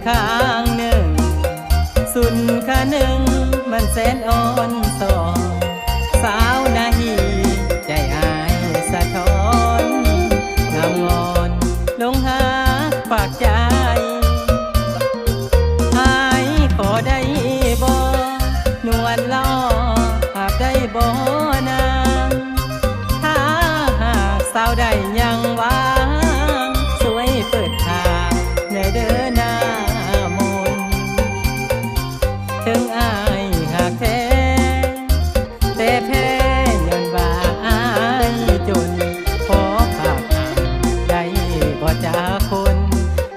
ຂ້າງໜຶ່ງ ສຸນຄະນຶງ ມັນແສນອ່ອນຊອນ ສາວນາຮີ ໃຈອ້າຍສະທ້ອນ ງາມງອນ ຫຼົງຮັກປາກໃຈ ອ້າຍຂໍໄດ້ບໍ່ ນວນຫຼໍ່ ຮັບໄດ້ບໍ່ນາງ? ຖ້າຫາກສາວໃດຍັງຫວັງ ຊ່ວຍເປີດທາງແດ່ເດີນ້າມົນ ເຖິງອ້າຍຮັກແທ້ ແຕ່ແພ້ຍ້ອນວ່າອ້າຍຈົນ ຂໍຝາກອ້າຍໄດ້ບໍ່ຈັກຄົນ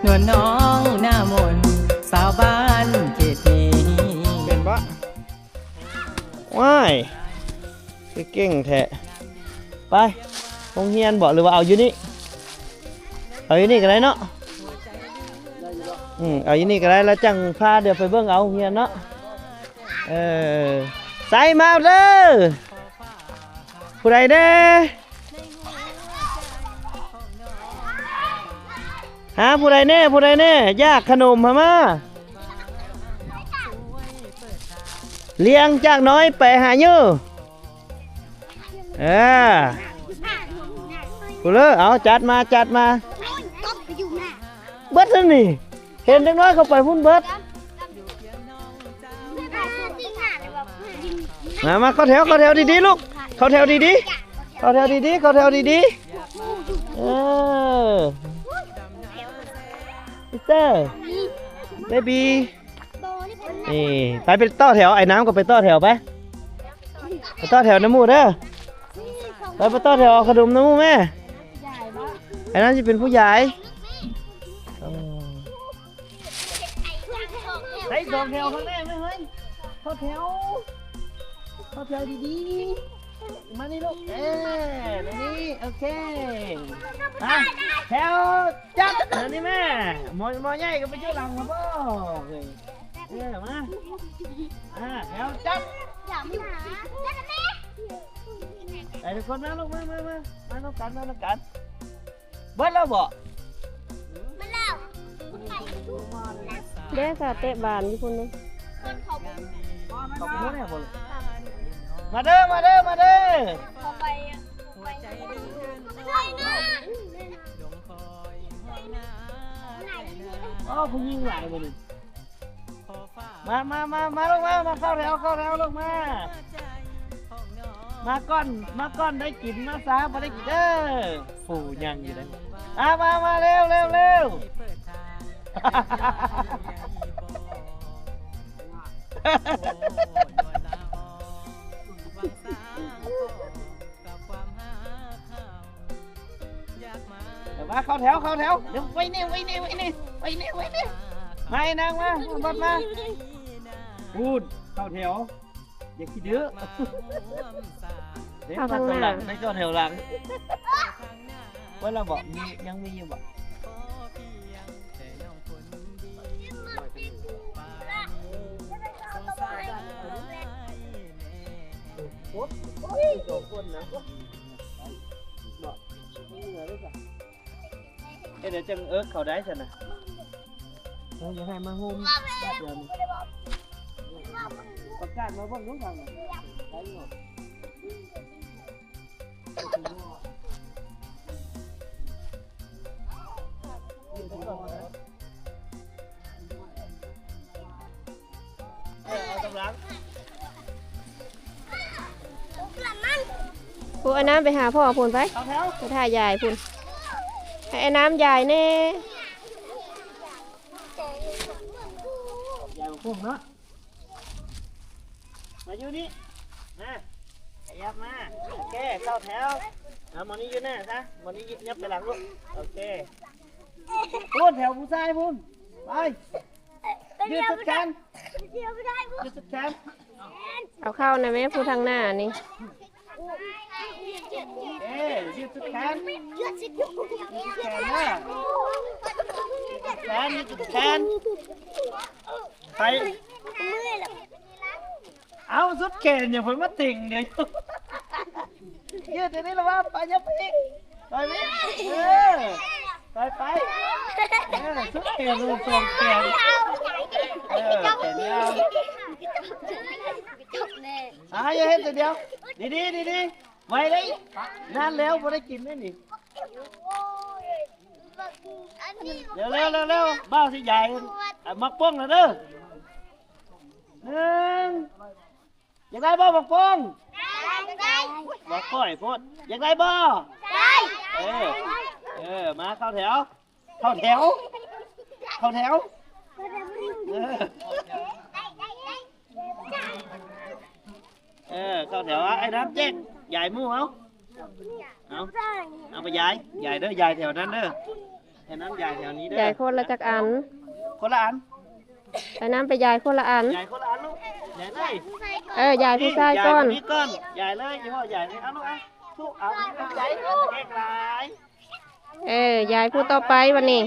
ນວນນ້ອງໜ້າມົນ ສາວບ້ານເຂດນີ້ ແມ່ນບໍ່? ວ້າຍ ຄືເກັ່ງແທ້ ໄປໂຮງຮຽນບໍ ຫຼືວ່າເອົາຢູ່ນີ້? ເອົາຢູ່ນີ້ກໍໄດ້ເນາະ ອືມ ເອົາຢູ່ນີ້ກໍໄດ້ ແລ້ວຈັ່ງພາດຽວໄປເບິ່ງເອົາໂຮງຮຽນເນາະ ເອີ ໃສ່ມາເດີ ຜູ້ໃດແດ່? ຫາຜູ້ໃດແດ່ ຜູ້ໃດແດ່ ຢາກຂະໜົມຫາມາ ລຽງຈາກນ້ອຍໄປຫາເຍີ ເອີ ຜູ້ເລີ ເອົາ ຈັດມາ ຈັດມາ ເບິດແລ້ວນີ້ ເຫັນເດັກນ້ອຍເຂົ້າໄປພຸ້ນເບິດ. ມາ ມາ ເຂົ້າແຖວ ເຂົ້າແຖວດີໆ ລູກ ເຂົ້າແຖວດີໆ ເຂົ້າແຖວດີໆ ເຂົ້າແຖວດີໆ ເອີ ມິສເຕີ ເບບີ ນີ້ ໄປ ໄປຕໍ່ແຖວ ໄອ້ນ້ຳກໍໄປຕໍ່ແຖວໄປ ໄປຕໍ່ແຖວນຳໝູ່ເດີ ໄປ ໄປຕໍ່ແຖວເອົາຂະໜົມນຳໝູ່ແມ່ ໄອ້ນ້ຳຊິເປັນຜູ້ໃຫຍ່ ໃສ່ສອງແຖວຂ້າງໜ້າແມ່ເຮີ້ຍ ເຂົ້າແຖວ ເຂົ້າແຖວດີໆ ມານີ້ລູກ ເອີ ມານີ້ ໂອເຄ ມາ ແຖວຈັດ ມານີ້ແມ່ ໝໍ ໝໍໃຫຍ່ກໍໄປຢູ່ຫຼັງລະບໍ ເອີ ມາ ອ່າ ແຖວຈັດ ໄປທຸກຄົນມາລູກ ມາ ມາ ມາ ມານຳກັນ ມານຳກັນ. ເບິດແລ້ວບໍ? ເບິດແລ້ວ ເດ້ ສາວເຕະບານຢູ່ພຸ້ນເດ້ ເຂົ້າໄປ ມາເດີ ມາເດີ ມາເດີ ເຂົ້າໄປ ເຂົ້າໄປ ໂອ້ ຜູ້ຍິງຫຼາຍມື້ນີ້. ມາ ມາ ມາ ມາ ລົງມາ ມາເຂົ້າແຖວ ເຂົ້າແຖວລົງມາ ມາກ່ອນ ມາກ່ອນໄດ້ກິນ ມາຊ້າບໍ່ໄດ້ກິນເດີ ຜູ້ຍັງຢູ່ເດ້ ມາ ມາ ມາ ເລັວ ເລັວ ເລັວ ມາ ເຂົ້າແຖວ ເຂົ້າແຖວ ເດີ ໄວແດ່ ໄວແດ່ ໄວແດ່ ໄວແດ່ ໄວແດ່ ມາ ນາງມາ ເບິດມາ ພຸ້ນ ເຂົ້າແຖວ ຢ່າຂີ້ດື້ ເດ້ ມາຂ້າງໜ້າ ໄປຕໍ່ແຖວຫຼັງ ເບິດແລ້ວບໍ? ມີ ຍັງມີຢູ່ບໍ? ໂອ້ຍ ສອງຄົນນະ ເນາະ ເຮັດໃດຈັ່ງເອິກເຂົາໄດ້ຊັ້ນນະ ເອີ ຢ່າໃຫ້ມາໂຮມບາດດຽວນີ້ ປະກາດມາເບິ່ງດູທາງນັ້ນ ໄດ້ຢູ່. ເອີ ເອົາກຳລັງ ຜູ້ ເອົານ້ຳໄປຫາພໍ່ພຸ້ນໄປ ເອົາແຖວ ໄປຖ້າຍາຍພຸ້ນ ໃຫ້ອ້າຍນ້ຳຍາຍແດ່ ຍາຍບໍ່ຄົງເນາະ ມາຢູ່ນີ້ ມາ ຂະຫຍັບມາ ໂອເຄ ເຂົ້າແຖວ ເອົາໝໍນີ້ຢູ່ໜ້າຊະ ໝໍນີ້ຫຍັບໄປຫຼັງລູກ ໂອເຄ ພຸ້ນ ແຖວຜູ້ຊາຍພຸ້ນ ໄປ ຢືດສຸດແຂນ ຢືດສຸດແຂນ ເອົາເຂົ້ານະແມ່ ຜູ້ທາງໜ້ານີ້ ເອີ ຢືດສຸດແຂນ ຢືດສຸດແຂນເດີ ຢືດສຸດແຂນ ຢືດສຸດແຂນ ໄປ ເອົ້າ ສຸດແຂນຫຍັງ ເພິ່ນມາຕິ່ງເດ້ ຢືດຕົວນີ້ລະວ່າ ໄປ ຫຍັບໄປອີກ ໄປໄປອີກ ເອີ ໄປໄປ ເອີ ສຸດແຂນ ສຸດແຂນ ເອີ ແຂນຍາວ ອ່າ ຢ່າເຮັດຕົວດຽວ ດີໆ ດີໆ ໄວເດ້ ນານແລ້ວບໍ່ໄດ້ກິນເດ້ນີ້ ເລັວໆ ເລັວໆ ບ່າວຊິຢາຍ ອ່າ ໝາກໂປ່ງແລ້ວເດີ ໜຶ່ງ ຢາກໄດ້ບໍ່ບັກໂປ່ງ? ບໍ່ຄ່ອຍໂພດ ຢາກໄດ້ບໍ່? ເອີ ເອີ ມາເຂົ້າແຖວ ເຂົ້າແຖວ ເຂົ້າແຖວ ເອີ ເອີ ເຂົ້າແຖວ ອະ ໄອ້ນ້ຳແຈກ ຢາຍໝູ່ເອົາ ເອົາ ເອົາໄປຢາຍ ຢາຍເດີ ຢາຍແຖວນັ້ນເດີ ແຖວນັ້ນຢາຍແຖວນີ້ເດີ ຢາຍຄົນລະຈັກອັນ ຄົນລະອັນ ໄອ້ນ້ຳໄປຢາຍຄົນລະອັນ ຢາຍຄົນລະອັນລູກ ຢາຍເລີຍ ເອີ ຢາຍຜູ້ຊາຍກ່ອນ ຢາຍຄົນນີ້ກ່ອນ ຢາຍເລີຍ ອີ່ພໍ່ຢາຍນີ້ ເອົາລູກ ເອົາ ລູກ ເອົາ ຢາຍ ເກັ່ງຫຼາຍ ເອີ ຢາຍຜູ້ຕໍ່ໄປບັດນີ້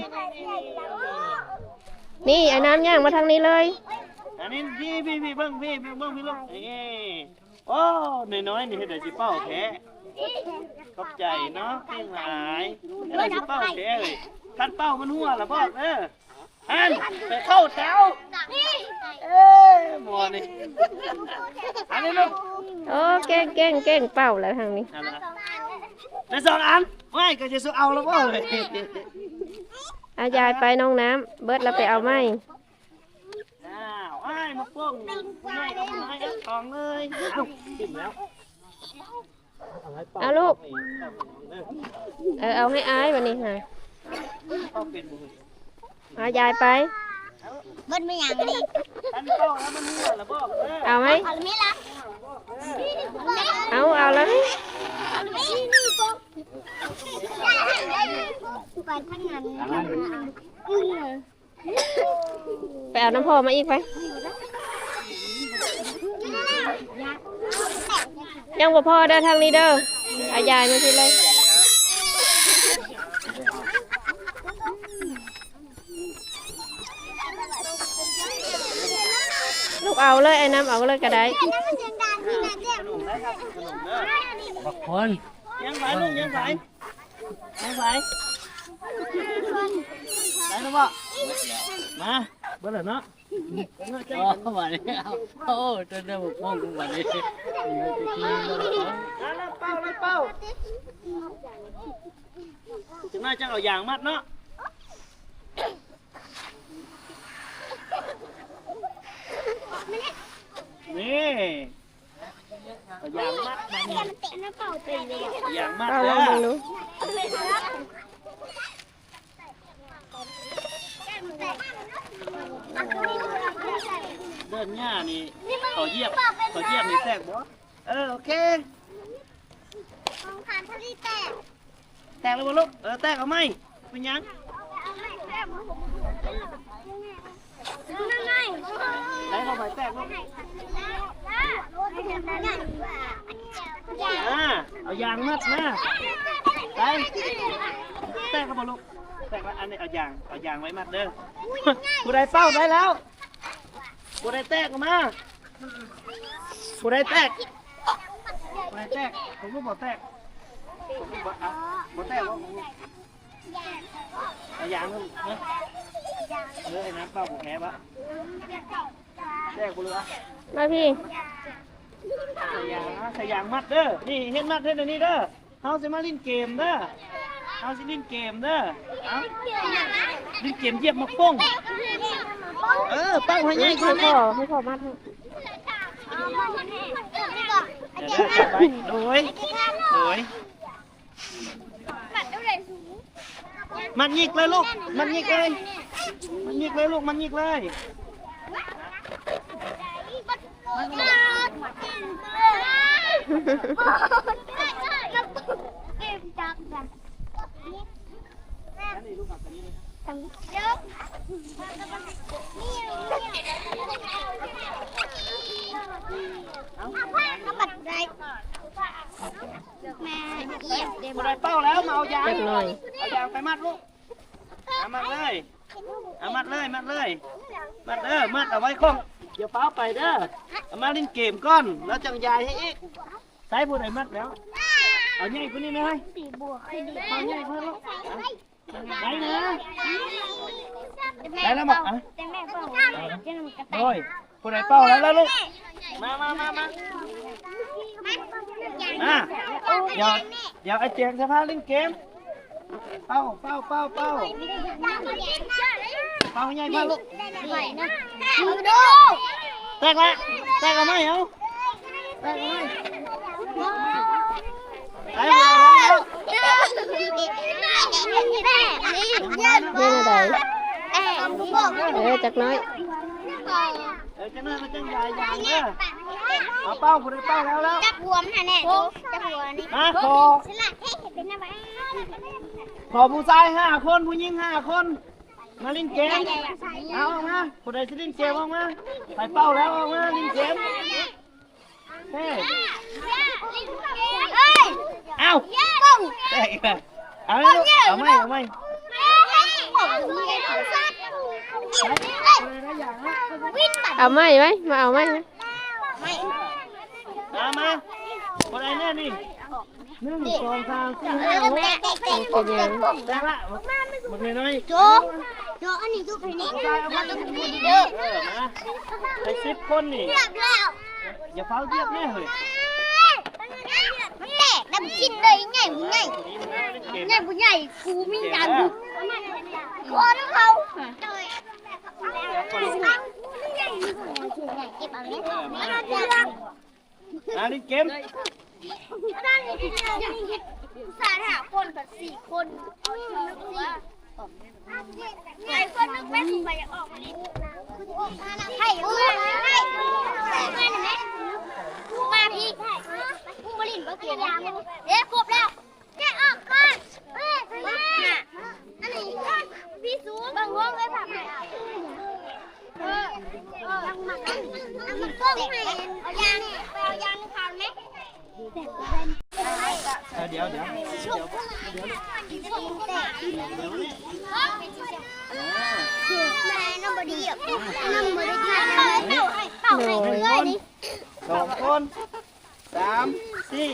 ນີ້ ໄອ້ນ້ຳຍ່າງມາທາງນີ້ເລີຍ ອັນນີ້ ພີ່ ພີ່ ພີ່ ເບິ່ງ ພີ່ ເບິ່ງ ພີ່ລູກ ນີ້ ໂອ້ ນ້ອຍໆ ນີ້ເຮັດໄດ້ຊິເປົ່າແທ້ ຂອບໃຈເນາະ ເກັ່ງຫຼາຍ ເຮັດໄດ້ຊິເປົ່າແທ້ເອີຍ ຄັນເປົ່າມັນຮົ່ວລະບອກເດີ ຫັ້ນ ໄປເຂົ້າແຖວ ເອີ ໝໍນີ້ ອັນນີ້ລູກ ໂອ້ ເກັ່ງ ເກັ່ງ ເກັ່ງ ເປົ່າແລ້ວທາງນີ້ ໄດ້ສອງອັນ ໂອ້ຍ ກໍຈະຊິເອົາລະບໍ່ເລີຍ ອາ ຢາຍໄປນ້ອງນ້ຳ ເບິດລະໄປເອົາໃໝ່ ອ້າວ ອ້າຍ ໝາກໂປ່ງ ຜູ້ໃຫຍ່ກັບຜູ້ນ້ອຍ ເອົາສອງເລີຍ ເອົ້າ ຖິ້ມແລ້ວ ເອົາລູກ ເອີ ເອົາໃຫ້ອ້າຍບັດນີ້ຫາ ເອົາ ຢາຍໄປ ເບິດແມ່ນຫຍັງອັນນີ້ ເອົາໄວ້ ເອົາ ເອົາລະ ໄປທາງນັ້ນ ໄປເອົານ້ຳພໍ່ມາອີກໄປ ຍັງບໍ່ພໍເດີ ທາງນີ້ເດີ ອາ ຢາຍມາພີ້ເລີຍ ລູກເອົາເລີຍ ໄອ້ນ້ຳເອົາເລີຍກໍໄດ້ ບັກຄົນ ຍັງໄປລູກ ຍັງໄປ ໄປ ໄປແລ້ວບໍ່ ມາ ເບິດແລ້ວເນາະ ໂອ້ ບາດນີ້ ໂອ້ ເຈົ້າ ເຈົ້າບໍ່ປ້ອງ ບາດນີ້ ເປົ່າ ເປົ່າ ຈັກໜ້ອຍຈັ່ງເອົາຢາງມັດເນາະ ນີ້ ເອົາຢາງມັດ ຢາງມັດ ເອົາລອງເບິ່ງດູ ເດີນຫຍ້ານີ້ ເຂົາຢຽບ ເຂົາຢຽບນີ້ແຕກບໍ່? ເອີ ໂອເຄ ຂອງຂານທະລີແຕກ ແຕກແລ້ວບໍ່ລູກ? ເອີ ແຕກເອົາໃໝ່ ເປັນຫຍັງ? ໄດ້ເຂົ້າໄປແຕກລູກ ອ່າ ເອົາຢາງມັດມາ ໄປ ແຕກແລ້ວບໍ່ລູກ? ແຕກແລ້ວ ອັນນີ້ເອົາຢາງ ເອົາຢາງໄວ້ມັດເດີ ຜູ້ໃດເປົ້າໄດ້ແລ້ວ ຜູ້ໃດແຕກອອກມາ ຜູ້ໃດແຕກ ຜູ້ໃດແຕກ ຂອງລູກບໍ່ແຕກ ຂອງລູກບໍ່ ອ່ະ ບໍ່ແຕກບໍ່ຂອງລູກ ເອົາຢາງໜຶ່ງນະ ເອີ ໄອ້ນ້ຳເປົ່າບໍ່ແພ້ບໍ່ ແຕກບໍ່ເຫຼືອ ມາພີ້ ໃສ່ຢາງ ໃສ່ຢາງມັດເດີ ນີ້ເຮັດມັດເຮັດອັນນີ້ເດີ ເຮົາຊິມາຫຼິ້ນເກມເດີ ເຮົາຊິຫຼິ້ນເກມເດີ ເອົ້າ ຫຼິ້ນເກມຢຽບໝາກໂປ່ງ ເອີ ເປົ່າໃຫ້ໃຫຍ່ກວ່ານີ້ ໃຫ້ພໍ່ ໃຫ້ພໍ່ມັດໃຫ້ ໂດຍ ໂດຍ ມັດຫຍິກເລີຍລູກ ມັດຫຍິກເລີຍ ມັດຫຍິກເລີຍລູກ ມັດຫຍິກເລີຍ ບໍ່ໄດ້ເປົ້າແລ້ວ ມາເອົາຢາງ ຈັກໜ້ອຍ ເອົາຢາງໄປມັດລູກ ເອົາມັດເລີຍ ເອົາມັດເລີຍ ມັດເລີຍ ມັດເດີ ມັດເອົາໄວ້ຂອງ ຢ່າຟ້າວໄປເດີ ເອົາມາຫຼິ້ນເກມກ່ອນ ແລ້ວຈັ່ງຢາຍໃຫ້ອີກ ໃຊ້ຜູ້ໃດມັດແລ້ວ ເອົາໃຫຍ່ກວ່ານີ້ແມ່ເຮີ້ຍ ເອົາໃຫຍ່ກວ່ານີ້ລູກ ໄດ້ນະ ໄດ້ແລ້ວບໍ່? ໂອ້ຍ ຜູ້ໃດເປົ່າແລ້ວລະລູກ? ມາ ມາ ມາ ມາ ມາ ດຽວ ດຽວອ້າຍຈຽງຊິພາຫຼິ້ນເກມ. ເປົ່າ ເປົ່າ ເປົ່າ ເປົ່າ ເປົ່າໃຫຍ່ພາລູກ. ແຕກລະ ແຕກລະໄມ້ ເອົາ ແຕກລະໄມ້. ໄປ ເຮັດແນວໃດ? ເອີ ຈັກໜ້ອຍ. ເອີ ຈັກໜ້ອຍມັນຈັ່ງຢາຍຢາງເດີ. ເອົາເປົ່າ ຜູ້ໃດເປົ່າແລ້ວແລ້ວ ຈັບຫົວມັນຫັ້ນແຫຼະ ຈັບຫົວນີ້. ມາ ຂໍ ສະຫຼາດເທ ເຮັດເປັນແນວໃດ? ຂໍຜູ້ຊາຍຫ້າຄົນ ຜູ້ຍິງຫ້າຄົນ ມາຫຼິ້ນເກມ. ເອົາ ອອກມາ ຜູ້ໃດຊິຫຼິ້ນເກມ ອອກມາ. ໃຜເປົ່າແລ້ວ ອອກມາຫຼິ້ນເກມ. ເຮີ້ຍ ເອົ້າ ແຕກອີກແລ້ວ. ເອົາໃໝ່ ເອົາໃໝ່ ເອົາໃໝ່ໄວ້ ມາເອົາໃໝ່. ມາ ມາ ຄົນໃດແນ່ນີ້? ໜຶ່ງ ສອງ ສາມ ສີ່ ຫ້າ ຫົກ ເປັນຫຍັງ? ແຕກລະ ບັກນ້ອຍໆ. ໂຈ ໂຈ ອັນນີ້ຈຸໃຫ້ນີ້ ເອີ ມາ ໄປສິບຄົນນີ້ ຢາຟ້າວຢຽບແນ່ເຮີ້ຍ. ມັນແຕກນຳກິນເລີຍ ໃຫຍ່ບໍ່ໃຫຍ່ ໃຫຍ່ບໍ່ໃຫຍ່ ກູມີການບຸກ ຂໍນຳເຂົາ. ມາຫຼິ້ນເກມ ຜູ້ຊາຍຫ້າຄົນກັບສີ່ຄົນ ໃຜຄົນໜຶ່ງແມ່ນໃຜຢາກອອກມາຫຼິ້ນ ໃຜ ມາພີ້ ມຶງບໍ່ຫຼິ້ນບໍ່ເກມ ເດ້ ຄົບແລ້ວ ແຍກອອກກ່ອນ ເອີ ອັນນີ້ ພີ່ສູງ ເບິ່ງວງເອີຍ ພາບໃຫ້ ເອີ ເອີ ເອົາມັນກົ້ງໃຫ້ ເອົາຢາງ ເອົາຢາງຂາວແມ. ເອີ ດຽວ ດຽວ ດຽວ ດຽວ ແມ່ນ້ອງບໍ່ດີ ນ້ອງບໍ່ໄດ້ ເປົ່າໃຫ້ ເປົ່າໃຫ້ເອື້ອຍນີ້ ສອງຄົນ ສາມ ສີ່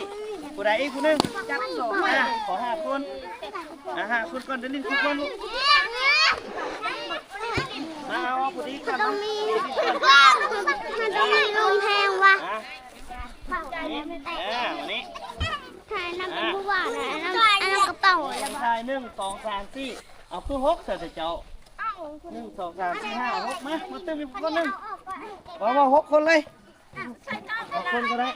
ຜູ້ໃດອີກຜູ້ໜຶ່ງ? ຈັບສອງ ອ່າ ຂໍຫ້າຄົນ ອ່າ ຫ້າຄົນກ່ອນ ໄດ້ຫຼິ້ນທຸກຄົນ. ມາເອົາຜູ້ດີກ່ອນ ມັນຕ້ອງມີລົມແຮງວ່າ ອ່າ ນີ້ ອ່າ ມານີ້ ຖ່າຍນຳ ອ່າ ຜູ້ວ່ານະ ອັນນັ້ນ ອັນນັ້ນກະເປົາລະບໍ່? ຖ່າຍ ໜຶ່ງ ສອງ ສາມ ສີ່ ເອົາຄືຫົກ ຊະເຈົ້າ ໜຶ່ງ ສອງ ສາມ ສີ່ ຫ້າ ຫົກ ມາ ມາຕື່ມອີກຄົນໜຶ່ງ ເອົາ ເອົາ ຫົກຄົນເລີຍ. ອອກຄົນກໍໄດ້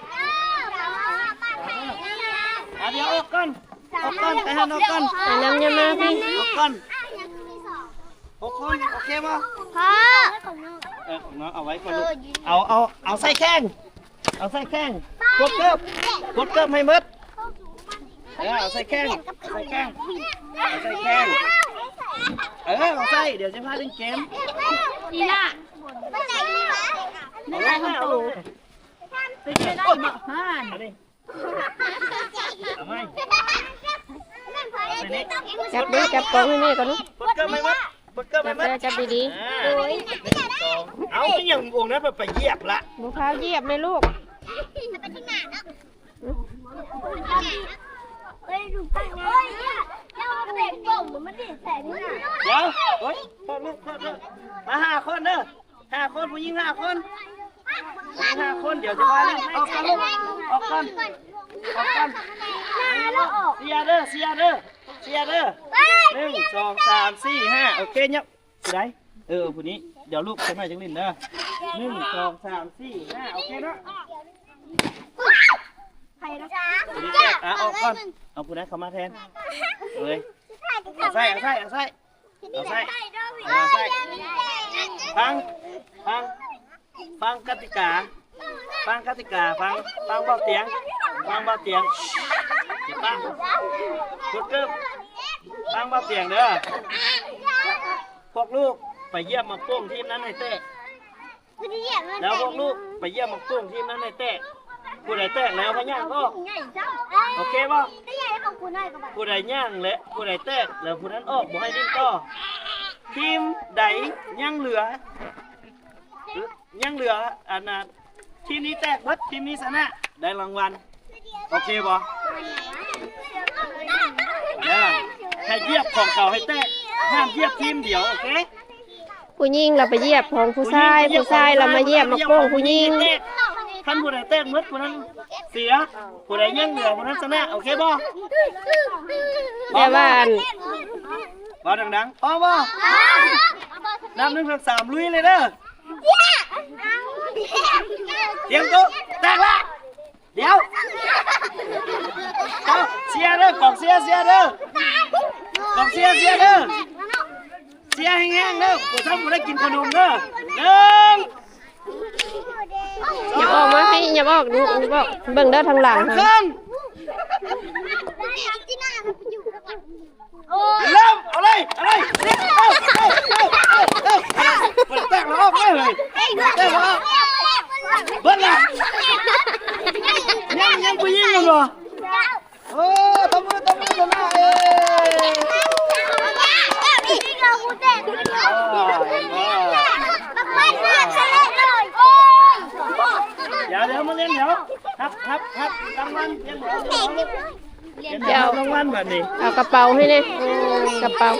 ອ່າ ດຽວອອກກ່ອນ ອອກກ່ອນ ໄປຫັ້ນອອກກ່ອນ ໄປນຳ ຢ່າມາພີ້ ອອກກ່ອນ ຫົກຄົນ ໂອເຄບໍ່? ພໍ່ ເອີ ເອົາໄວ້ກ່ອນລູກ ເອົາ ເອົາ ເອົາໃສ່ແຂ້ງ ເອົາໃສ່ແຂ້ງ ກົດເກີບ ກົດເກີບໃຫ້ໝົດ ເອີ ເອົາໃສ່ແຂ້ງ ໃສ່ແຂ້ງ ເອົາໃສ່ແຂ້ງ ເອີ ເອົາໃສ່ ດຽວຊິພາຫຼິ້ນເກມ ອີ່ຫຼ້າ ໄດ້ຫຼາຍກວ່າໂຕ ເປັນໄປໄດ້ເນາະ ຫັ້ນ ເອົາໃໝ່ ຈັບເດີ ຈັບກອງໃຫ້ແມ່ກ່ອນລູກ ກົດເກີບໃຫ້ໝົດ ກົດເກີບໃຫ້ໝົດ ຈັບເດີ ຈັບດີໆ ອ່າ ເອົາ ອີ່ຫຍັງອົງນັ້ນໄປຢຽບລະ ບໍ່ພາຢຽບແມ່ລູກ ດຽວ ໂອ້ຍ ໂທດລູກ ໂທດ ໂທດ ມາຫ້າຄົນເດີ ຫ້າຄົນ ຜູ້ຍິງຫ້າຄົນ ຜູ້ຍິງຫ້າຄົນ ດຽວຈະພາຫຼິ້ນ ອອກກ່ອນລູກ ອອກກ່ອນ ອອກກ່ອນ ເຊຍເດີ ເຊຍເດີ ເຊຍເດີ ໜຶ່ງ ສອງ ສາມ ສີ່ ຫ້າ ໂອເຄ ຍັບ ຜູ້ໃດ? ເອີ ຜູ້ນີ້ ດຽວລູກຈັກໜ້ອຍຈັ່ງຫຼິ້ນເດີ ໜຶ່ງ ສອງ ສາມ ສີ່ ຫ້າ ໂອເຄເນາະ ຜູ້ນີ້ແຕກ ອ່ະ ອອກກ່ອນ ເອົາຜູ້ໃດເຂົ້າມາແທນ ເອີຍ ເອົາໃສ່ ເອົາໃສ່ ເອົາໃສ່ ເອົາໃສ່ ເອົາໃສ່ ຟັງ ຟັງ ຟັງກະຕິກາ ຟັງກະຕິກາ ຟັງ ຟັງເບົາຕຽງ ຟັງເບົາຕຽງ ເກັບປາກ ກົດເກີບ ຟັງເບົາຕຽງເດີ ພວກລູກໄປຢຽບໝາກໂປ່ງທີມນັ້ນໃຫ້ແຕກ ແລ້ວພວກລູກໄປຢຽບໝາກໂປ່ງທີມນັ້ນໃຫ້ແຕກ ຜູ້ໃດແຕກແລ້ວໃຫ້ຍ່າງອອກ ໂອເຄບໍ່? ຜູ້ໃດຍ່າງແລະຜູ້ໃດແຕກແລ້ວຜູ້ນັ້ນອອກ ບໍ່ໃຫ້ຫຼິ້ນຕໍ່ ທີມໃດຍັງເຫຼືອ ຍັງເຫຼືອ ອັນນ່າ ທີມນີ້ແຕກເບິດ ທີມນີ້ຊະນະ ໄດ້ລາງວັນ ໂອເຄບໍ່? ເດີ ຢຽບຂອງເຂົາໃຫ້ແຕກ ຫ້າມຢຽບທີມດຽວ ໂອເຄ. ຜູ້ຍິງລະໄປຢຽບຂອງຜູ້ຊາຍ ຜູ້ຊາຍລະມາຢຽບໝາກໂປ່ງຜູ້ຍິງ. ຄັນຜູ້ໃດແຕກໝົດ ຜູ້ນັ້ນເສຍ ຜູ້ໃດຍັງເຫຼືອ ຜູ້ນັ້ນຊະນະ ໂອເຄບໍ່? ແຕ່ວ່າອັນ ເວົ້າດັງໆ ພ້ອມບໍ່? ນັບໜຶ່ງ ສອງ ສາມ ລຸຍເລີຍເດີ. ຕຽມໂຕະ ແຕກລະ. ດຽວ ເອົາ ເຊຍເດີ ກອງເຊຍ ເຊຍເດີ ກອງເຊຍ ເຊຍເດີ ເຊຍແຮງໆເດີ. ບໍ່ທັນບໍ່ໄດ້ກິນຂະໜົມເດີ. ໜຶ່ງ ຢ່າອອກມາໃຫ້ ຢ່າອອກ ຢ່າອອກ ເບິ່ງເດີທາງຫຼັງ ເລີ່ມ ເອົາເລີຍ ເອົາເລີຍ ເອົາ ເອົາ ເອົາ ເອົາ ເອົາ ເອົາ ແຕກແລ້ວອອກເລີຍ ເຮີ້ຍ ແຕກແລ້ວອອກ ເບິດລະ ຍັງ ຍັງຜູ້ຍິງຢູ່ບໍ່? ໂອ້ ຕົບມື ຕົບມື ຕົບມື ເອີ ດຽວ ດຽວ ມາລຽນ ດຽວ ຮັບ ຮັບ ຮັບລາງວັນ ລຽນ ດຽວ ເອົາລາງວັນບາດນີ້ ເອົາກະເປົາໃຫ້ແດ່ ກະເປົາ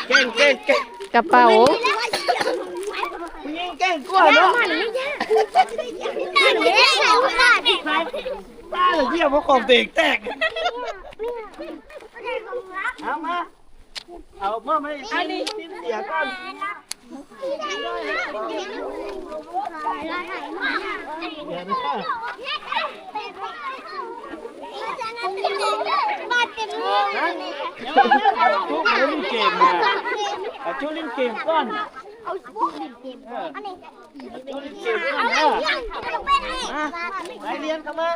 ເກັ່ງ ເກັ່ງ ເກັ່ງ ກະເປົາ ຜູ້ຍິງເກັ່ງກວ່າເນາະ ຕາຍແລ້ວ ຢຽບເອົາຂອງຕົວເອງແຕກ ເອົາມາ ເອົາມອບໃຫ້ທີມເສຍກ່ອນ. ເອົາຈຸຫຼິ້ນເກມມາ ເອົາຈຸຫຼິ້ນເກມກ່ອນ ເອີ ເອົາຈຸຫຼິ້ນເກມກ່ອນເດີ ມາ ໄປລຽນເຂົ້າມາ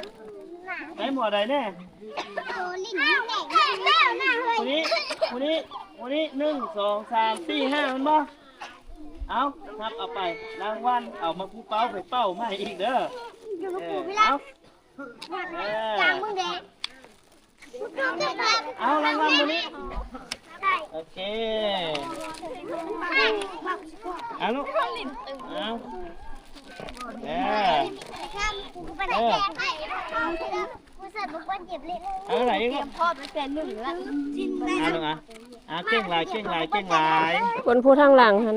ໄປໝໍໃດແດ່? ຜູ້ນີ້ ຜູ້ນີ້ ຜູ້ນີ້ ໜຶ່ງ ສອງ ສາມ ສີ່ ຫ້າ ແມ່ນບໍ່? ເອົາ ຮັບເອົາໄປ ລາງວັນ ເອົາມາພູເປົ້າໄປເປົ້າໃໝ່ອີກເດີ ເອີ ເອົາ ເອີ ເອົາ ລາງວັນມື້ນີ້ ໂອເຄ ເອົາລູກ ເອົາ ເອີ ເອີ ເອົາໄປອີກລູກ ເອົາລູກ ອ່ະ ອ່າ ເກັ່ງຫຼາຍ ເກັ່ງຫຼາຍ ເກັ່ງຫຼາຍ ຄົນຜູ້ທາງຫຼັງຫັ້ນ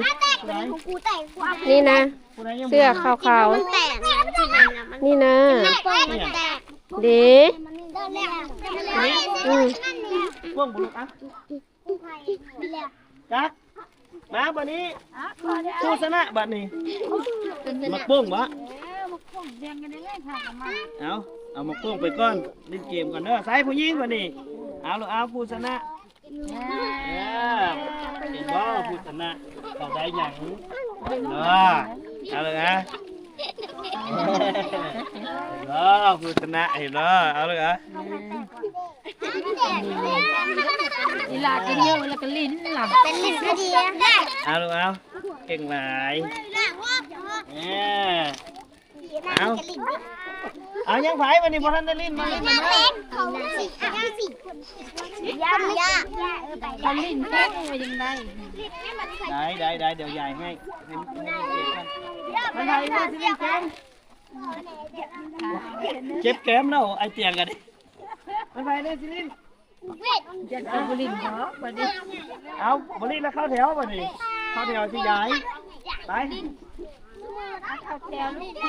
ນີ້ນະ ເສື້ອຂາວໆ ນີ້ນະ ເດ້ ອືມ ປ້ອງບໍ່ລູກ ອ່ະ ຈັກ ມາບາດນີ້ ຜູ້ຊະນະບາດນີ້ ໝາກໂປ່ງບໍ່? ເອົາ ເອົາໝາກໂປ່ງໄປກ່ອນ ຫຼິ້ນເກມກ່ອນເດີ ໃສ່ຜູ້ຍິງບາດນີ້ ເອົາລູກ ເອົາ ຜູ້ຊະນະ ເອີ ເຫັນບໍ່ ຜູ້ຊະນະ ເຂົາໄດ້ຫຍັງ ເຫັນບໍ່ ເອົາເລີຍນະ ເຫັນບໍ່ ຜູ້ຊະນະ ເຫັນບໍ່ ເອົາເລີຍນະ ອີຫຼາກໍເຍາະແລ້ວກໍຫຼິ້ນລະ ເອົາລູກ ເອົາ ເກັ່ງຫຼາຍ ເອີ ເອົາ ເອົາ ຍັງໃຜ ວັນນີ້ບໍ່ທັນໄດ້ຫຼິ້ນ ມາຫຼິ້ນນຳ ຄັນຫຼິ້ນແຂງວ່າຍັງໄດ້ ໄດ້ ໄດ້ ໄດ້ ດຽວຢາຍໃຫ້ ໃຫ້ມັນເຈັບກ່ອນ ມັນໃຫ້ວ່າຊິຫຼິ້ນແຂງ ເຈັບແກ້ມແລ້ວ ໄອ້ຕຽງກໍໄດ້ ມັນໃຜໄດ້ຊິຫຼິ້ນ ເອົາ ບໍ່ຫຼິ້ນແລ້ວ ເຂົ້າແຖວບາດນີ້ ເຂົ້າແຖວຊິຢາຍ ໄປ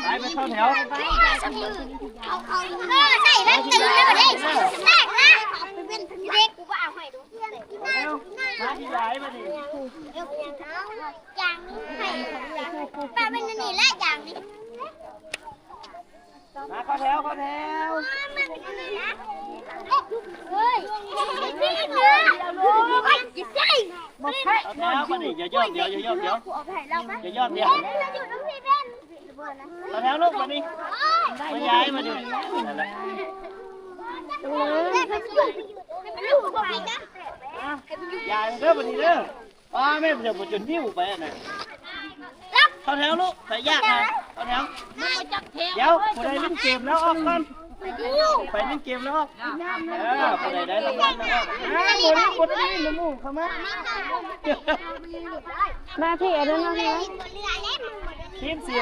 ໄປ ໄປເຂົ້າແຖວ ເອີ ໃສ່ແວ່ນຕື່ມແລ້ວເດ້ ແຕກນະ ເດັກ ມາຊິຢາຍບາດນີ້ ຢາງນີ້ ປາເປັນອັນນີ້ແຫຼະ ຢາງນີ້ ມາເຂົ້າແຖວ ເຂົ້າແຖວ ເຮີ້ຍ ເຂົ້າແຖວບາດນີ້ ຢ່າຍ້ອນດຽວ ຢ່າຍ້ອນດຽວ ຢ່າຍ້ອນດຽວ ເຂົ້າແຖວລູກບາດນີ້ ມາຢາຍມາຢູ່ ນັ້ນແຫຼະ ຢາຍເດີບາດນີ້ເດີ ປ້າແມ່ ເຈົ້າບໍ່ຈົນຫິວໄປຫັ້ນນະ ເຂົ້າແຖວລູກ ໃຜຢາກນະ ເຂົ້າແຖວ ດຽວ ຜູ້ໃດຫຼິ້ນເກມແລ້ວອອກກ່ອນ ໃຜຫຼິ້ນເກມແລ້ວອອກ ເອີ ຜູ້ໃດໄດ້ລາງວັນແລ້ວອອກ ອ່າ ບໍ່ໄດ້ ບໍ່ໄດ້ຫຼິ້ນນຳໝູ່ ເຂົ້າມາ ມາພີ່ ອັນນັ້ນມາພີ່ ທີມເສຍ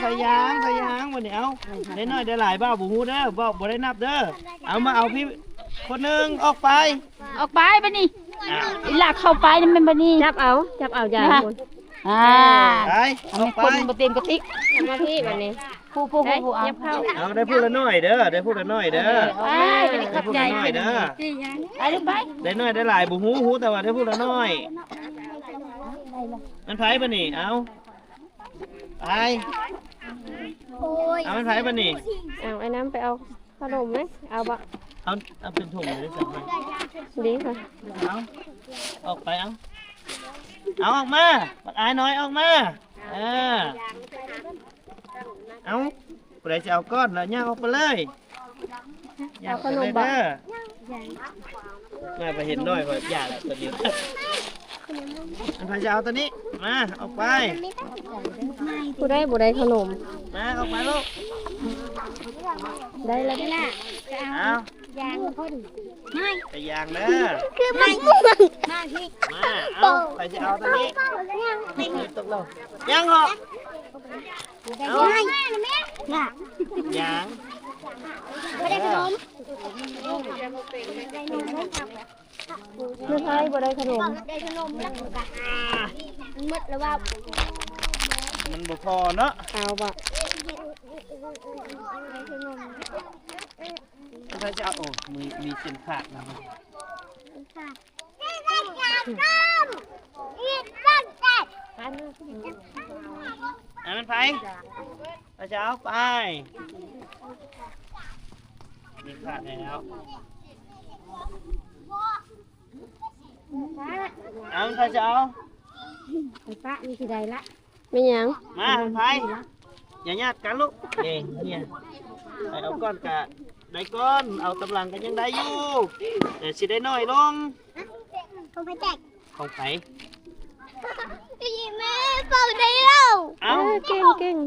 ໃສ່ຢາງ ໃສ່ຢາງ ບັດນີ້ ເອົາ ໄດ້ໜ້ອຍໄດ້ຫຼາຍ ເບົາບໍ່ຮູ້ເດີ ເບົາບໍ່ໄດ້ນັບເດີ. ເອົາ ມາເອົາພີ້ ຄົນໜຶ່ງ ອອກໄປ ອອກໄປບັດນີ້. ອີ່ຫຼາເຂົ້າໄປນຳແມ່ນບັດນີ້ ຈັບເອົາ ຈັບເອົາຢາງພຸ້ນ. ອ່າ ໄປ ເອົາ ອອກໄປ ຄົນບໍ່ເຕັມກະຕິກ ມາພີ້ບັດນີ້. ຜູ້ ຜູ້ ຜູ້ ຜູ້ ເອົາ ເອົາ ໄດ້ຜູ້ລະໜ້ອຍເດີ ໄດ້ຜູ້ລະໜ້ອຍເດີ. ໄປ ໄດ້ຜູ້ລະໜ້ອຍເດີ ໄປລູກໄປ. ໄດ້ໜ້ອຍໄດ້ຫຼາຍບໍ່ຮູ້ ຮູ້ແຕ່ວ່າໄດ້ຜູ້ລະໜ້ອຍ. ມັນໃຜບັດນີ້ ເອົາ ໄປ ໂອ້ຍ ເອົາ ມັນໃຜບັດນີ້. ເອົາ ອ້າຍນ້ຳໄປເອົາຂະໜົມໄໝ ເອົາບໍ່? ເອົາ ເອົາເປັນຖົງເລີຍ ດີຄ່ະ. ເອົາ ອອກໄປ ເອົາ ເອົາ ອອກມາ ບັກອາຍນ້ອຍ ອອກມາ. ເອີ ເອົາ ຜູ້ໃດຊິເອົາກ່ອນລະ ຍ່າງອອກໄປເລີຍ ຍ່າງອອກໄປເລີຍເດີ. ມາໄປເຫັນໜ້ອຍ ຂ້ອຍຢາກລະຕົວນີ້. ອັນໃຜຈະເອົາຕົວນີ້ ມາ ອອກໄປ. ຜູ້ໃດບໍ່ໄດ້ຂະໜົມ ມາ ອອກໄປລູກ. ໄດ້ລະ ເອົາ ຢາງຄົນ ໄປຢາງເດີ ຄືມັນ ມາ ເອົາ ໃຜຈະເອົາຕົວນີ້ ຕົກລົງ ຍັງເນາະ. ເອົາ ຍັງ ບໍ່ໄດ້ຂະໜົມ ແມ່ນໃຜບໍ່ໄດ້ຂະໜົມ ໄດ້ຂະໜົມແລ້ວ ມັນໝົດແລ້ວວ່າ ມັນບໍ່ພໍເນາະ. ເອົາບໍ່ ໃຜຈະເອົາ ໂອ້ ມີ ມີເຂັມຂັດນະ ເຂັມຂັດ. ອັນນັ້ນໃຜ ພະເຈົ້າ ໄປ ນີ້ຂາດແລ້ວ ເອົາ ພະເຈົ້າ ໄປປະ ມີທີ່ໃດລະ. ແມ່ນຫຍັງ? ມາ ໄປ ຢ່າຍາດກັນລູກ. ເອີ ເຮຍ ໄປເອົາກ່ອນກະໄດ້ກ່ອນ ເອົາຕາມຫຼັງກະຍັງໄດ້ຢູ່ ແຕ່ຊິໄດ້ໜ້ອຍລົງ. ຂອງໃຜແຈກ? ຂອງໃຜ? ແມ່ເປົ່າໄດ້ແລ້ວ. ເອົ້າ ເອີ ເກັ່ງໆ.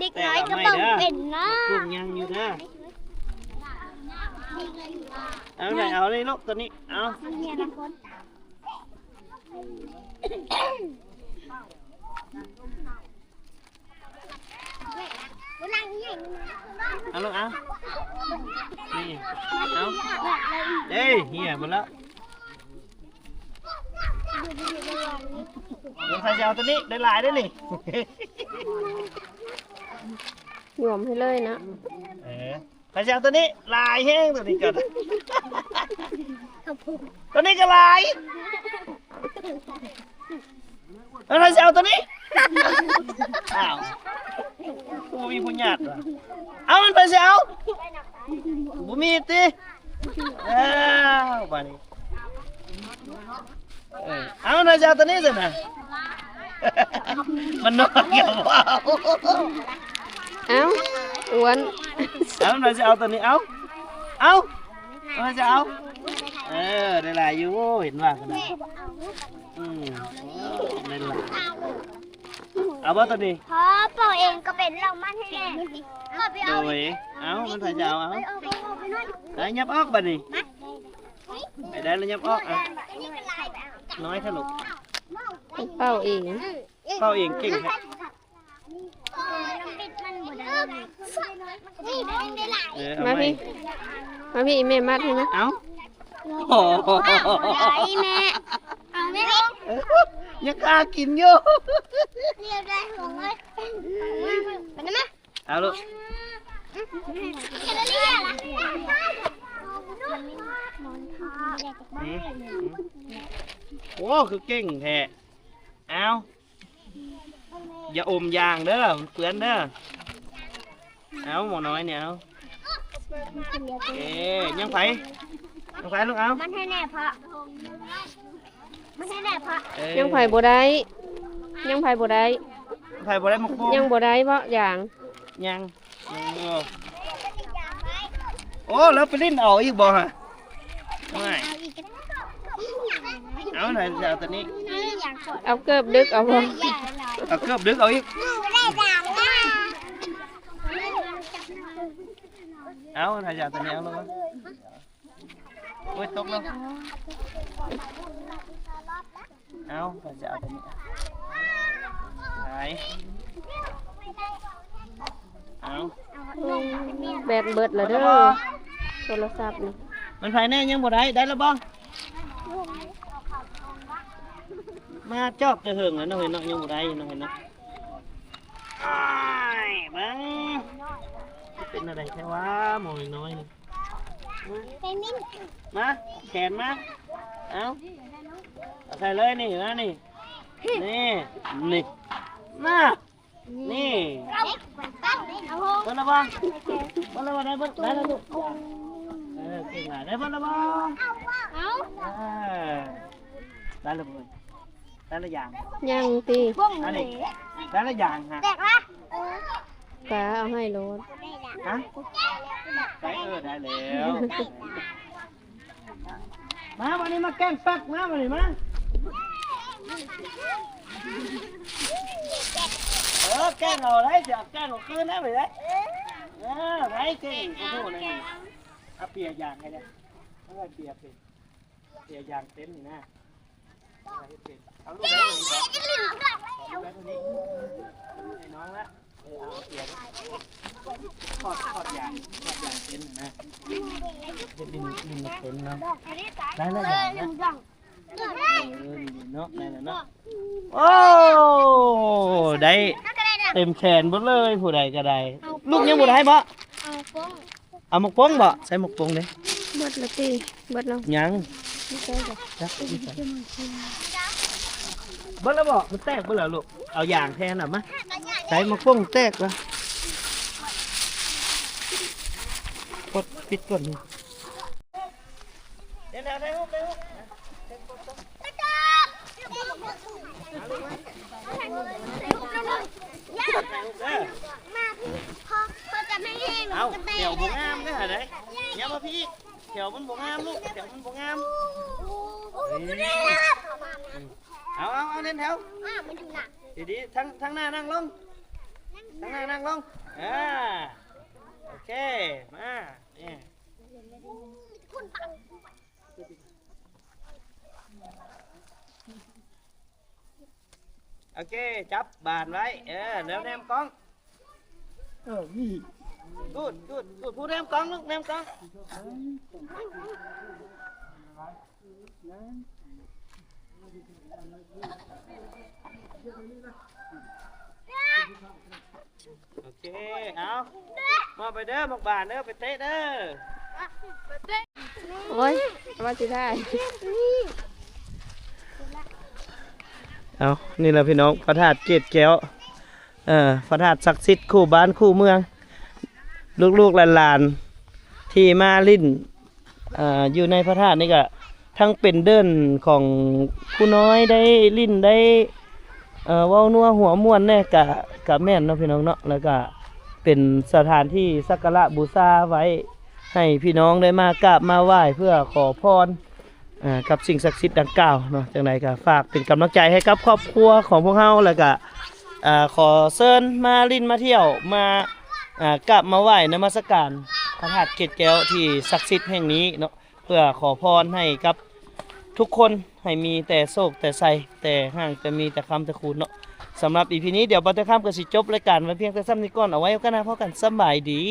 ເດັກນ້ອຍກະເປົ່າເປັນເນາະ. ຍັງຢູ່ເດີ. ເອົາ ໄປເອົາເລີຍລູກ ໂຕນີ້ ເອົາ. ເອົາລູກ ເອົາ ນີ້ ເອົາ ເດ້ ເຮຍໝົດແລ້ວ. ເບິ່ງໃຜຊິເອົາໂຕນີ້ ໄດ້ຫຼາຍເດ້ນີ້. ລວມໃຫ້ເລີຍເນາະ. ເອີ. ໃຜຊິເອົາໂຕນີ້ ຫຼາຍແຮງໂຕນີ້ກະ ໂຕນີ້ກະຫຼາຍ. ແລ້ວໃຜຊິເອົາໂຕນີ້? ອ້າວ ບໍ່ມີຜູ້ຍາດຫວາ? ເອົາ ມັນໃຜຊິເອົາ? ບໍ່ມີຕິ? ເອົາ ບາດນີ້ ເອີ ເອົາ ນາຍຈະເອົາໂຕນີ້ຊັ້ນນະ ມັນນ້ອຍກະບໍ່ເອົາ. ເອົາ ອ້ວນ ເອົາ ນາຍຈະເອົາໂຕນີ້ ເອົາ ເອົາ ນາຍຈະເອົາ. ເອີ ໄດ້ຫຼາຍຢູ່ ເຫັນວ່າຂະໜາດ ອືມ ໄດ້ຫຼາຍ. ເອົາບໍ່ໂຕນີ້? ພໍ່ເປົ່າເອງກະເປັນເຫຼົ້າມັນໃຫ້ແນ່. ໂດຍ ເອົາ ມັນໃຜຈະເອົາ? ເອົາ ໄປ ຫຍັບອອກບາດນີ້. ໄປໄດ້ລະຫຍັບອອກ ອ່ະ ນ້ອຍແທ້ລູກ. ເປົ່າເອງ ເປົ່າເອງເກັ່ງແທ້. ເອີ ເອົາ ມາພີ້ ມາພີ້ ອີ່ແມ່ມັດໃຫ້ນະ. ເອົາ ໂອ້ໂຫ ໄດ້ແມ່ ເອົາແມ່ ເອີ ຢ່າກາກິນຢູ່. ເອົາລູກ ໂອ້ ຄືເກັ່ງແທ້. ເອົາ ຢ່າອົມຢາງເດີ ມັນເປື້ອນເດີ. ເອົາ ໝໍນ້ອຍນີ້ ເອົາ ເອີ ຍັງໃຜ ຍັງໃຜລູກ ເອົາ ມັນໃຫ້ແນ່ພໍ່ ມັນໃຫ້ແນ່ພໍ່. ເອີ ຍັງໃຜບໍ່ໄດ້ ຍັງໃຜບໍ່ໄດ້ ໃຜບໍ່ໄດ້ໝາກໂປ່ງ ຍັງບໍ່ໄດ້ເບາະຢາງ ຍັງ ຍັງຢູ່. ໂອ້ ແລ້ວໄປຫຼິ້ນເອົາອີກບໍ່ຫະ? ໂອ້ຍ ເອົາ ໃຜຈະເອົາໂຕນີ້? ເອົາເກີບດຶກເອົາບໍ່? ເອົາເກີບດຶກເອົາອີກ. ເອົາ ໃຜຈະເອົາໂຕນີ້? ເອົາລົງມາ. ໂອ້ຍ ຕົກແລ້ວ. ເອົາ ຂ້ອຍຈະເອົາຕົວນີ້ ໄປ ເອົາ ແບັດເບິດລະເດີ ໂທລະສັບນີ້ ມັນໃຜແນ່ ຍັງບໍ່ໄດ້ ໄດ້ລະບໍ່? ມາຈອບແຕ່ເຫິງແລ້ວເນາະ ເຫັນເນາະ ຍັງບໍ່ໄດ້ເນາະ ເຫັນເນາະ ອ້າຍ ເບິ່ງ ເປັນແນວໃດແທ້ວະ ໝໍນ້ອຍນີ້ ໄປມິ້ນ ມາ ແຂນມາ ເອົາ ເອົາໃສ່ເລີຍນີ້ ມານີ້ ນີ້ ນີ້ ນີ້ ເອົາ ເບິດລະບໍ່? ເບິດລະບໍ່? ໄດ້ເບິດ ໄດ້ລະລູກ ເອີ ເກັ່ງຫຼາຍ ໄດ້ເບິດລະບໍ່? ເອົາ ເອີ ໄດ້ລະບໍ່? ໄດ້ລະຢ່າງ ຍັງຕິ ອັນນີ້ ໄດ້ລະຢ່າງຮະ ແຕກລະ ເອີ ກະເອົາໃຫ້ໂລດ ຮະ ໄດ້ ເອີ ໄດ້ແລ້ວ ມາບັດນີ້ມາແກ້ງປັກ ມາບັດນີ້ມາ ເອີ ແກ້ງເອົາໄດ້ ຊິເອົາແກ້ງເອົາຄືນນະ ໄປເດ້ ເອີ ໃຜເກັ່ງ ໂອ້ໂຫ ເອົາເປຍຢ່າງໃຫ້ແດ່ ເອົາເປຍເປັນ ເປຍຢ່າງເຕັມນີ້ນະ ເຮັດເປັນ ເອົາລູກໄດ້ເລີຍ ເອົາລູກໄດ້ເທົ່ານີ້ ໃຫ້ນ້ອງລະ ເອີ ເອົາເປຍ ຂອດ ຂອດຢ່າງ ຂອດຢ່າງເຕັມນະ ເຮັດດິນ ດິນເຕັມເນາະ ໄດ້ລະຢ່າງນະ ເອີ ນີ້ເນາະ ໄດ້ລະເນາະ ໂອ້ ໄດ້ເຕັມແຂນເບິດເລີຍ ຜູ້ໃດກະໄດ້ ລູກຍັງບໍ່ໄດ້ບໍ? ເອົາ ເອົາໝາກປົງບໍ? ໃສ່ໝາກປົງເດ້ ເບິດລະຕິ ເບິດລະ ຍັງ ບໍ່ໃສ່ບໍ? ຈັກ ເບິດລະບໍ? ມັນແຕກເບິດລະລູກ ເອົາຢາງແທນລະ ມາ ໃສ່ໝາກປົງແຕກລະ ກົດ ປິດກ່ອນ ເດ ໄດ້ຮູບ ໄດ້ຮູບ ເອົາ ແຖວບໍ່ງາມເດ້ຫັ້ນໃດ ຢ່າມາພີ້ ແຖວມັນບໍ່ງາມລູກ ແຖວມັນບໍ່ງາມ ເອົາ ເອົາ ເອົາ ເນັ້ນແຖວ ດີໆ ທາງ ທາງໜ້ານັ່ງລົງ ທາງໜ້ານັ່ງລົງ ເອີ ໂອເຄ ມາ ນີ້ ໂອເຄ ຈັບບານໄວ້ ເອີ ແລ້ວແນມກ້ອງ ເອີ ນີ້ ກູດ ກູດ ກູດ ຜູ້ແນມກ້ອງລູກ ແນມກ້ອງ ໂອເຄ ເອົາ ມອບໄປເດີ ໝາກບານເດີ ໄປເຕະເດີ ໂອ້ຍ ວ່າຊິໄດ້ ເອົາ ນີ້ລະພີ່ນ້ອງ ພະທາດເກດແກ້ວ ເອີ ພະທາດສັກສິດຄູ່ບ້ານຄູ່ເມືອງ ລູກໆຫຼານໆ ທີ່ມາຫຼິ້ນ ອ່າ ຢູ່ໃນພະທາດນີ້ກະທັງເປັນເດີ່ນຂອງຜູ້ນ້ອຍໄດ້ຫຼິ້ນໄດ້ ເອີ ເວົ້ານົວຫົວມ່ວນແດ່ ກະ ກະແມ່ນເນາະພີ່ນ້ອງເນາະ ແລ້ວກະເປັນສະຖານທີ່ສັກກາລະບູຊາໄວ້ ໃຫ້ພີ່ນ້ອງໄດ້ມາກາບມາໄຫວ້ເພື່ອຂໍພອນ ອ່າ ກັບສິ່ງສັກສິດດັ່ງກ່າວເນາະ. ຈັ່ງໃດກະຝາກເປັນກຳລັງໃຈໃຫ້ກັບຄອບຄົວຂອງພວກເຮົາ ແລ້ວກະ ອ່າ ຂໍເຊີນມາຫຼິ້ນມາທ່ຽວ ມາ ອ່າ ກາບມາໄຫວ້ນະມັດສະການພະທາດເກດແກ້ວທີ່ສັກສິດແຫ່ງນີ້ເນາະ ເພື່ອຂໍພອນໃຫ້ກັບທຸກຄົນ ໃຫ້ມີແຕ່ໂຊກແຕ່ໄຊ ແຕ່ຮັ່ງແຕ່ມີແຕ່ຄຳແຕ່ຄູນເນາະ. ສຳລັບອີພີນີ້ ດຽວບ່າວແຕ່ຄຳກໍຊິຈົບລາຍການໄວ້ພຽງແຕ່ສ່ຳນີ້ກ່ອນ. ເອົາໄວ້ໂອກາດໜ້າພໍ້ກັນ. ສະບາຍດີ.